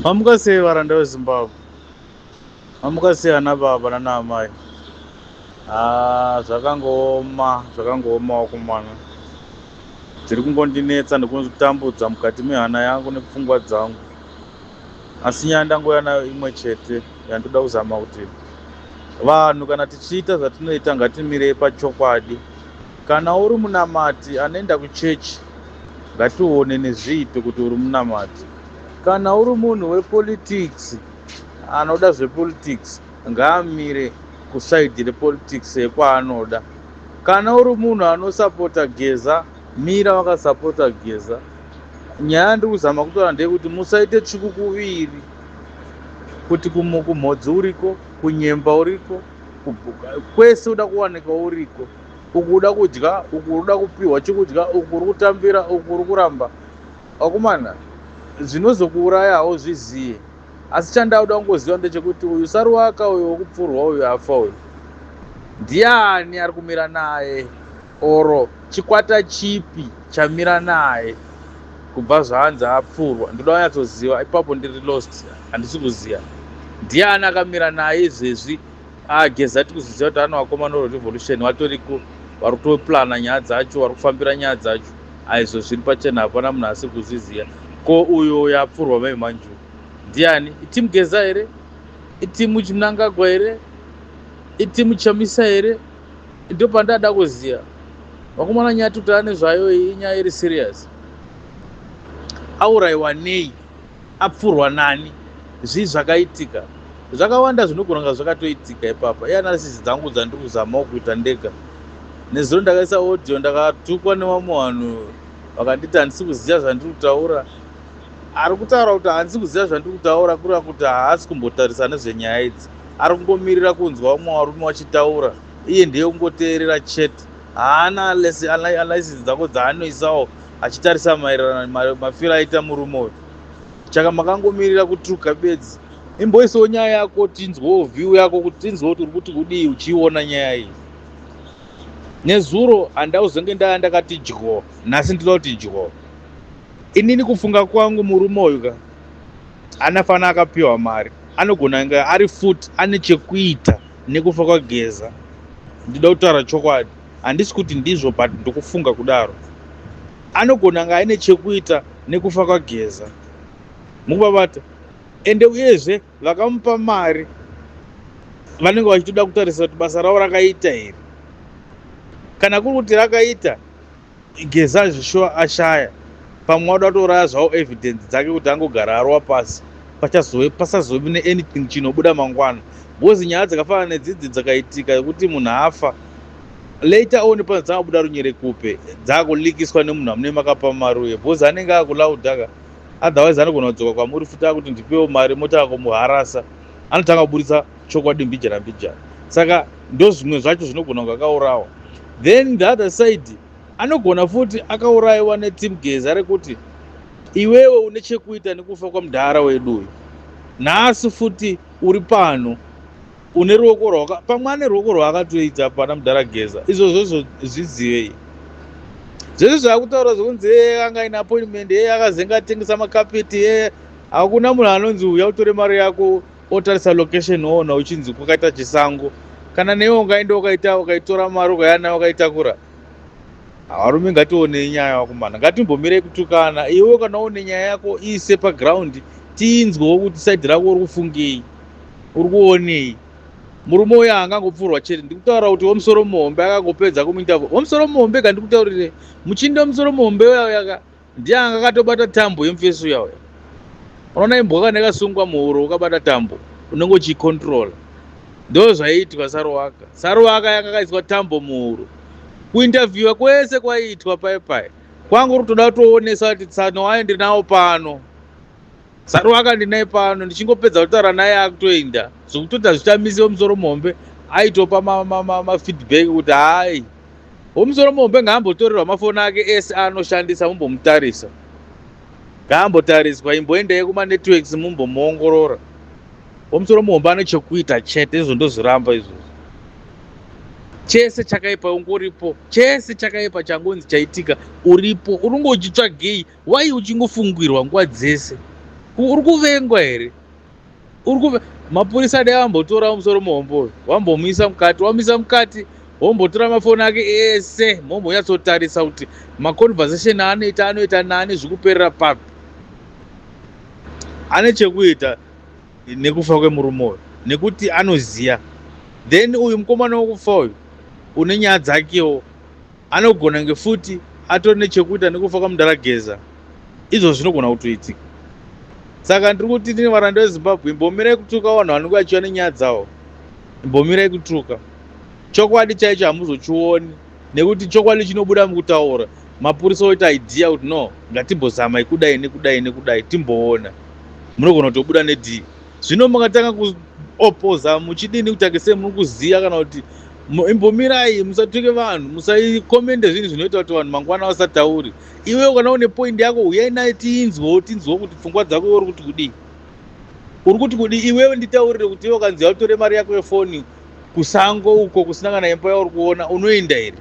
Mamuka sei varanda veZimbabwe? Mamuka sei ana baba nana amai? Ah, zvakangooma, zvakangooma wakomana. Dziri kungondinetsa nekunditambudza mukati mehana yangu nepfungwa dzangu. Asi nyaya ndangouya nayo imwe chete yandoda kuzama kuti vanhu kana tichiita zvatinoita ngatimirei pachokwadi. Kana uri munamati anoenda kuchechi ngatione nezviito kuti uri munamati. Kana uri munhu wepolitics anoda zvepolitics ngaamire kusaidhi repolitics yekwaanoda. Kana uri munhu anosapota Geza mira wakasapota Geza. Nyaya yandiri kuzama kutaura ndeyekuti musaite tsvuku kuviri kuti kumhodzi uriko, kunyemba uriko, kwese uda kuwanikwa uriko. Uku uda kudya, uku uda kupiwa chekudya, uku uri kutambira, uku uri kuramba. Vakomana, zvinozokuuraya hauzviziye. Asi chandauda kungoziva ndechekuti uyu Saruwaka uyu wekupfurwa uyu afa uyu ndiani ari kumira naye oro chikwata chipi chamira naye kubva zvaanzi apfurwa. Ndoda kunyatsoziva ipapo, ndiri lost, handisi kuziva ndiani akamira naye izvezvi. Ageza tikuziziva kuti ano vakomana revolution vatoriko, vari kutoplana nyaya dzacho, vari kufambira nyaya dzacho. Aizvo zviri pachena, hapana munhu asiri kuzviziva. Ko uyo yapfurwa mai manje ndiani? Iteam Geza here? Iteam Chimnangagwa here? Iteam Chamisa here? Ndo pandada kuziva vakomana. Nyaya tutaura nezvayo iyi inyaya iri serious. Aurayiwa nei? Apfurwa nani? Zvii zvakaitika? Zvakawanda zvinogona kunga zvakatoitika ipapa. Ianalysis dzangu dzandiri kuzamawo kuita ndega. Nezuro ndakaisa audio, ndakatukwa nevamwe vanhu vakanditi handisi kuziva zvandiri kutaura. Ari kutaura kuti handisi kuziva zvandiri kutaura kureva kuti haasi kumbotarisa nezvenyaya idzi, ari kungomirira kunzwa vamwe varume vachitaura, iye ndeye kungoteerera chete. Haana analysis dzako dzaanoisawo achitarisa maererano mafiro aita murume uyu. Chaka makangomirira kutuka bedzi. Imboisawo nyaya yako tinzwewo view yako, kuti tinzwe kuti uri kuti kudii uchiiona nyaya iyi. Nezuro handauzenge ndaya ndakati dyo, nhasi ndinoda kuti dyo. Inini kufunga kwangu, murume uyu ka anafana akapiwa mari, anogona kunge ari futi ane chekuita nekufa kwaGeza. Ndinoda kutaura chokwadi, handisi kuti ndizvo, but ndikufunga kudaro. Anogona kunge aine chekuita nekufa kwaGeza, mukuvabata. Ende uyezve vakamupa mari vanenge vachitoda kutarisa kuti basa ravo rakaita here. Kana kuri kuti rakaita, Geza zvishuwa ashaya, pamwe wada kutouraya zvavo evidence dzake kuti angogara arova pasi, pasazovi neanything chinobuda mangwana, because nyaya dzakafanana nedzidzi dzakaitika yekuti munhu afa, later on pane dzakabuda runyerekupe dzakulikiswa nemunhu amune makapa mari uye, because anenge akulaudha. Otherwise anogona kudzoka kwamuri futi akuti ndipewo mari, motanga kumuharasa, anotanga kuburitsa chokwadi mbijana mbijana. Saka ndo zvimwe zvacho zvinogona kunge akaurawa. Then the other side, anogona futi akaurayiwa neteam Geza rekuti iwewe une chekuita nekufa kwamudhara wedu uyu, nhasi futi uri pano, une ruoko rwaka pamwe ane ruoko rwaakatoita pana mudhara Geza. Izvozvozvo zvizivei zvese zvaakutaura zvekunzi e anga ine appointment, e akazenga atengesa makapeti. E hakuna munhu anonzi uya utore mari yako otarisa location oona uchinzi kwakaita chisango. Kana newe ungaenda ukaita ukaitora mari ukauya nayo ukaitakura. Varume, ngationei nyaya vakomana, ngatimbomirei kutukana. Iwe kana une nyaya yako iise paground, tiinzwewo kuti side rako uri kufungei, uri kuonei. Murume uyo haangangopfurwa chete. Ndikutaura kuti womusoro muhombe akangopedza kumuinterview womusoro muhombe ka, ndikutaurire muchinde womusoro muhombe uya uyaka ndiye anga akatobata tambo yemufesi uya uya. Unoona imbwa kana yakasungwa muhuro, ukabata tambo unenge uchicontrola. Ndo zvaiitwa Saruwaka. Saruwaka yanga akaiswa tambo muhuro. Kuinterviewa kwese kwaiitwa pai pai kwangu uri kutoda kutoonesa kuti tsano waye ndinawo pano, Saruwaka ndinaye pano. Ndichingopedza kutaura naye akutoenda, zvokutoti hazvichamise. Womusoro muhombe aitopa mafeedback kuti hai, womusoro muhombe ngaambotorerwa mafoni ake ese aanoshandisa, mumbomutarisa, ngaambotariswa, imboendai kumanetworks mumbomuongorora. Womusoro muhombe ane chekuita chete. Izvo ndozviramba izvozvo. Chese chakaipa ungoripo, chese chakaipa changonzi chaitika uripo. Unonge uchitsvagei? Wai uchingofungwirwa nguva dzese? Uri kuvengwa here? Uri kuve mapurisa dai vambotora musoro muhombe uyu, wambomuisa mukati, wamuisa mukati, wombotora mafoni ake ese, mombonyatsotarisa kuti maconversation aanoita anoita nani, zvikuperera papi. Ane chekuita nekufa kwemurume uyu nekuti anoziya. Then uyu mukomana wekufa uyu une nyaya dzakewo, anogona kunge futi atori nechekuita nekufa kwamudhara Geza. Izvo zvinogona kutoitika. Saka ndiri kuti ndine varanda veZimbabwe, imbomirai kutuka vanhu vanenge vachiuya nenyaya dzavo. Imbomirai kutuka. Chokwadi chaicho hamuzochioni nekuti chokwadi chinobuda mukutaura. Mapurisa oita idea kuti no, ngatimbozamai kudai nekudai nekudai, timboona. Munogona kutobuda nedii. Zvino makatanga kuopoza muchidini kuita sei muri kuziya kana kuti imbomirai, musatuke vanhu, musaikomende zvinhu zvinoita kuti vanhu mangwana vasatauri. Iwewe kana une point yako uyai naye tiinzwewo, tinzwewo kuti pfungwa dzako iwe uri kuti kudii. Uri kuti kudii iwewe? Nditaurire kuti iwe ukanzi utore mari yako yefoni kusango uko kusina kana imba yauri kuona, unoenda here?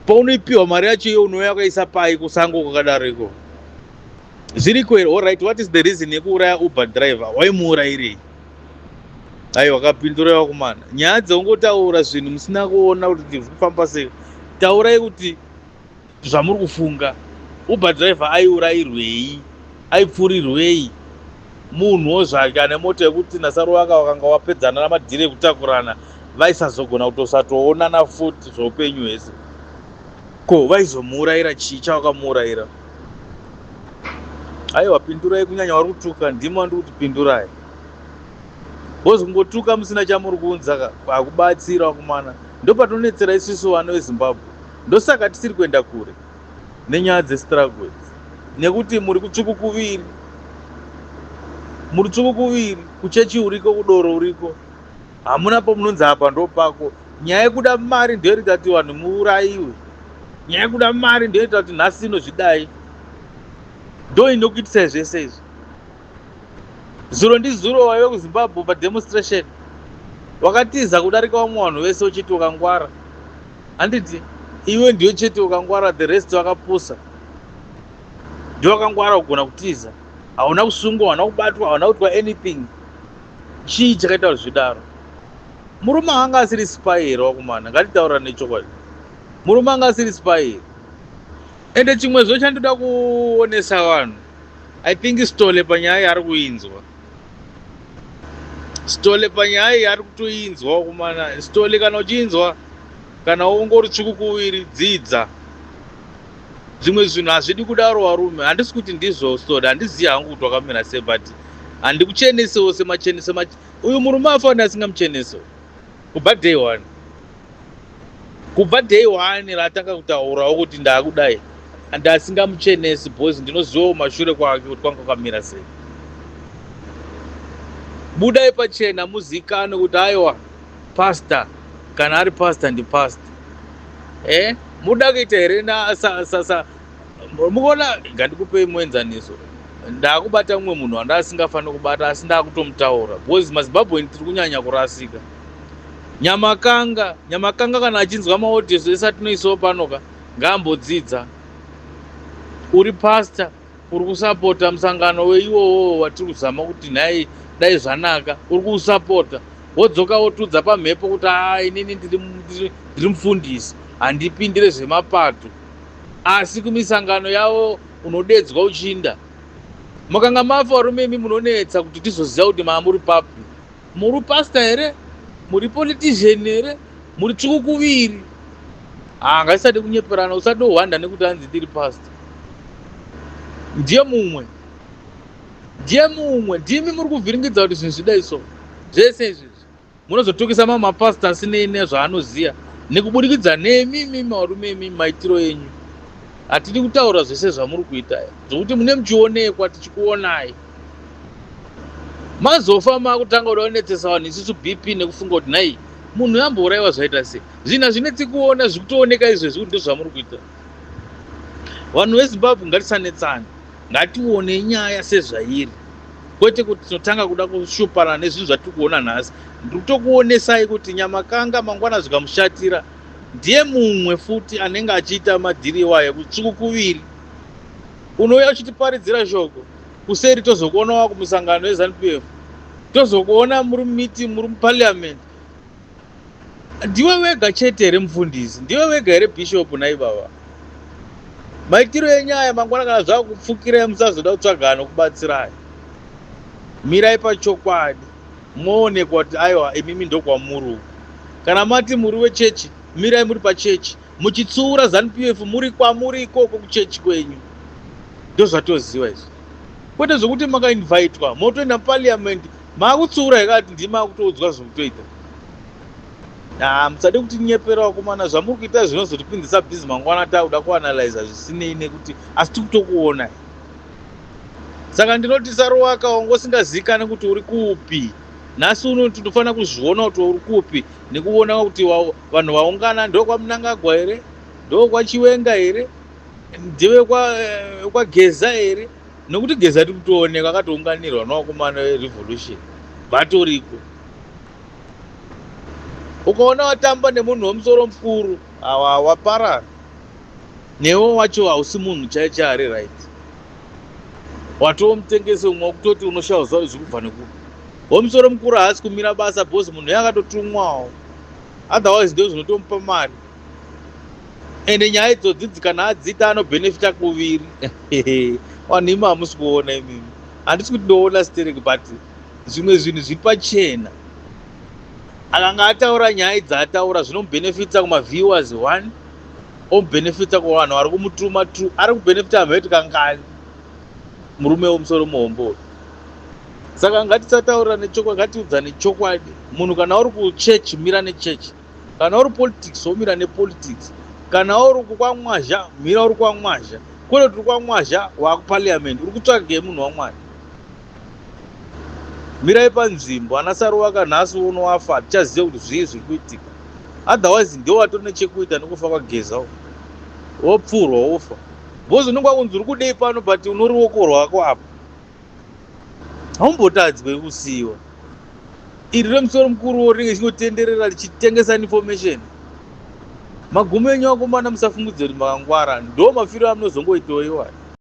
Paunoipiwa mari yacho iwe unouya wakaisa pai kusango kwakadaro iko? Zviriko here? Alright, what is the reason yekuuraya Uber driver? Waimuurayirei? Aiwa, akapindura wakumana. Nyaya dzekungotaura zvinhu musina kuona kuti zviri kufamba sei. Taurai kuti zvamuri kufunga. Uber driver aiurayirwei? Aipfurirwei? Munhuwo zvake ane mota yekuti naSaruwaka wakanga wapedzana namadhiri ekutakurana, vaisazogona kutosatoonana futi zveupenyu hwese. Ko vaizomuurayira chii chawakamuurayira? Aiwa, pindurai, kunyanya vari kutuka, ndimi wandiri kuti pindurai. Because kungotuka musina chamuri kuunza hakubatsira wakumana. Ndopatinonetsera isusu vana veZimbabwe. Ndosaka tisiri kuenda kure nenyaya dzestruggle idzi, nekuti muri kutsvuku kuviri, muri tsvuku kuviri. Kuchechi uriko, kudoro uriko, hamuna pamunonzi apa ndopako. Nyaya yekuda mari ndoinoita kuti vanhu muurayiwe. Nyaya yekuda mari ndoinoita kuti nhasi inozvidai, ndo inokuitisai zvese izvi. Zuro ndizuro waive kuZimbabwe pademonstration, wakatiza kudarika vamwe vanhu vese uchiti wakangwara. Handiti iwe ndiyo chete wakangwara, the rest vakapusa. Ndiwe wakangwara kugona kutiza, hauna kusungwa, hauna kubatwa, hauna kuitwa anything. Chii chakaita kuti zvidaro? Murume anga asiri spy here wakumana? Ngatitaura nechokwadi, murume anga asiri spy here? Ende chimwezvo chandoda kuonesa vanhu, I think Stole panyaya yaari kuinzwa, Stole panyaya iyi ari kutoinzwa wakumana. Stole, kana uchinzwa, kana ungori tsvuku kuviri, dzidza zvimwe zvinhu. Hazvidi kudaro varume. Handisi kuti ndizvo Stole, handizivi hangu kuti wakamira sei, but handikuchenesewo semachenese. Uyu murume afanira asingamuchenesewo kubva day one, kubva day one raatanga kutaurawo kuti ndaakudai, andasingamuchenesi, because ndinozivawo mashure kwake kuti kwanga kwakamira sei. Budai pachena muzikanwe kuti aiwa, pastor. Kana ari pastor, ndipastor. Muda kuita here na sa, sa, sa, mukuona? Ngandikupei muenzaniso. Ndaakubata mumwe munhu wandaasingafaniri kubata, asi ndaakutomutaura because maZimbabwean tiri kunyanya kurasika. Nyamakanga, Nyamakanga, kana achinzwa maaudios ese atinoisawo panoka, ngaambodzidza. Uri pastor, uri kusapota musangano weiwowo watiri kuzama kuti nhai dai zvanaka, uri kuusapota, wodzoka wotudza pamhepo kuti a inini ndiri mufundisi, handipindire zvemapato, asi kumisangano yavo unodedzwa uchinda. Makanga mafa varume imi, munonetsa kuti tizoziva kuti maamuri papi. Muri pastor here? Muri politician here? Muri tsvuku kuviri. Ha, ngatisade kunyeperana. Usadohwanda nekuti hanzi ndiri pastor. Ndiye mumwe, ndiye mumwe. Ndimi muri kuvhiringidza kuti zvinhu zvidai. So zvese izvizvi munozotukisa mamwe mapastor asinei nezvaanoziva nekuburikidza nemi mimi varume imi, maitiro enyu. Hatidi kutaura zvese zvamuri kuita zvokuti mune muchionekwa, tichikuonai. Mazofa makutanga kuda kunetsesa vanhu isusu BP nekufunga kuti nhai, munhu yambourayiwa zvaita sei? Zvinhu hazvinetsi kuona, zviri kutooneka izvezvi kuti ndozvamuri kuita. Vanhu veZimbabwe, ngatisanetsane, ngatione nyaya sezvairi, kwete kuti tinotanga kuda kushupana nezvinhu zvatiri kuona nhasi. Ndiri kutokuonesai kuti Nyamakanga mangwana zvikamushatira, ndiye mumwe futi anenge achiita madhiri iwayo kutsvuku kuviri. Unouya uchitiparidzira shoko. Kuseri tozokuona wakumusangano weZANU PF, tozokuona muri mumeeting, muri muparliament. Ndiwe wega chete here mufundisi? Ndiwe wega here bishop? Nhai baba, maitiro enyaya mangwana kana zvakupfukirai, musazoda kutsvaga anokubatsirai. Mirai pachokwadi, moonekwa kuti aiwa, imimi ndokwamuri uku. Kana mati muri wechechi, mirai muri pachechi muchitsiura ZANU PF muri kwamuri ikoko kuchechi kwenyu. Ndozvatoziva izvi, kwete zvokuti makainvitwa motoenda muparliament maakutsiura ikati ndimi akutoudzwa zvokutoita. Ha, musade kutinyepera vakomana. Zvamuri kuita zvinozotipinzisa busy mangwana takuda kuanalyza zvisinei nekuti, asi tiri kutokuonai. Saka ndinoti Saruwaka, wanga usingazikani kuti uri kupi. Nhasi uno tinofanira kuzviona kuti uri kupi nekuona kuti vanhu vaungana ndokwaMnangagwa here, ndokwaChiwenga here, ndive kwaGeza here? Nekuti Geza tiri kutooneka akatounganirwa nevakomana verevolution, vatoriko. Ukaona watamba nemunhu wemusoro mukuru awa, waparara newe wacho. Hausi munhu chai chaari right, watoo mutengesi umwe wekutoti unoshaya zuva zviri kubva nekupi. Wemusoro mukuru haasi kumira basa because munhu yakatotumwawo, otherwise ndo zvinotomupa mari. Ende nyaya idzodzi kana adziita anobhenefita kuviri. Vanhu imi hamusi kuona imimi. Handisi kuti ndoona stereki, but zvimwe zvinhu zviri pachena. Akanga ataura nyaya idzi ataura, zvinomubhenefitsa kumaviewers one, omubhenefitsa kuvanhu vari kumutuma two. Ari kubhenefita hamheti kangani murume wemusoro muhombo uyu? Saka ngatisataurira nechokwadi, ngatiudzane chokwadi. Munhu kana uri kuchechi, mira nechechi. Kana uri politics, womira nepolitics. Kana uri kwamwazha, mira uri kwamwazha, kwete kuti uri kwamwazha waakuparliament. Uri kutsvagei, munhu waMwari? Mirai panzvimbo. Ana Saruwaka nhasi uno wafa, tichaziva kuti zvii zviri kuitika. Otherwise ndio watori nechekuita nekufa kwaGeza, wopfurwa wofa, because unenge wakunzi uri kudei pano, but uno ruoko rwako apa haumbotadzwe kusiyiwa. Iri remusoro mukuru rinenge richingotenderera richitengesa information. Magumo enyu akomana, musafungudze kuti makangwara. Ndo mafiro amunozongoitawo iwayo.